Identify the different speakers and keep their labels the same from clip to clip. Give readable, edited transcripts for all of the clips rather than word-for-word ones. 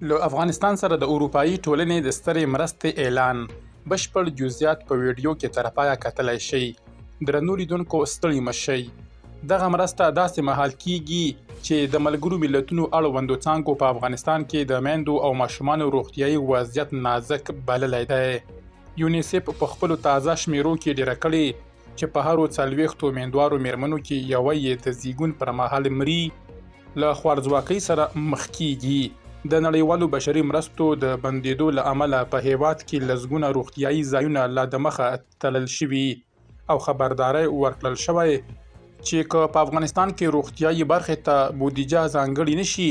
Speaker 1: له افغانستان سره د اروپايي ټولنې د سترې مرستې اعلان، بشپړ جزئیات په ویډیو کې تر پایه کتلی شئ. درنو لیدونکو ستړي مه شئ. دغه مرسته داسې مهال کیږي چې د ملګرو ملتونو اړوندو څانګو په افغانستان کې د میندو او ماشومانو روغتیايي وضعیت نازک بللی دی. یونیسف په خپلو تازه شمیرو کې ډیره کړې چې په هرو 40 میندوارو میرمنو کې یوه یې د زیږون پر مهال مري، له خوارځواکۍ سره مخ کیږي. د نړیوالو بشري مرستو د بندیدو له امله په هیواد کې لسګونه روغتیايي ځایونه لا دمخه تړل شوي او خبرداری ورکړل شوی چې که په افغانستان کې روغتیايي برخې ته بودیجه ځانګړې نه شي،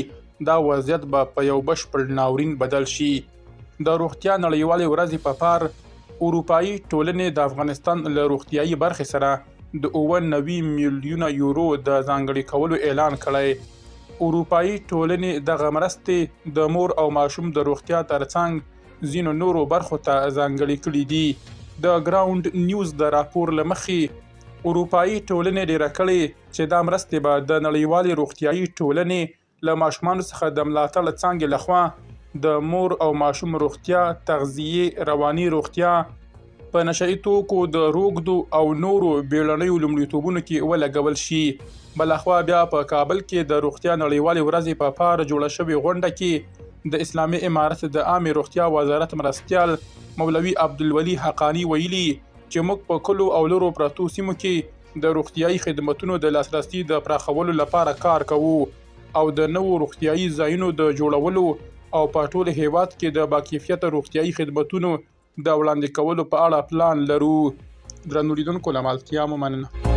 Speaker 1: دا وضعیت به په یو بشپړ ناورین بدل شي. د روغتیا نړیوالې ورځې په پار اروپايي ټولنې د افغانستان له روغتیايي برخې سره د 97 میلیونه یورو د ځانګړي کولو اعلان کړی. اروپايي ټولنې دغه مرستې د مور او ماشوم د روغتیا ترڅنګ ځینو نورو برخو ته ځانګړې کړې دي. د ګراوند نیوز د راپور له مخې اروپايي ټولنې ډیره کړې چې دا مرستې به د نړیوالې روغتیايي ټولنې له ماشومانو څخه د ملاتړ څانګې لخوا د مور او ماشوم روغتیا، تغذیې، رواني روغتیا، په نشه یي توکو د روږدو او نورو بیړنیو لومړیتوبونو کې ولګول شي. بلخوا بیا په کابل کې د روغتیا نړیوالې ورځې په پار جوړه شوې غونډه کې د اسلامي امارت د عامې روغتیا وزارت مرستیال مولوي عبدالولي حقاني ویلي چې موږ په کلو او لرو پرتو سیمو کې د روغتیايي خدمتونو د لاسرسي د پراخولو لپاره کار کوو او د نوو روغتیايي ځایونو د جوړولو او په ټول هیواد کې د باکیفیته روغتیايي خدمتونو د وړاندې کولو په اړه پلان لرو. درنو لیدونکو له مالتیا مو مننه.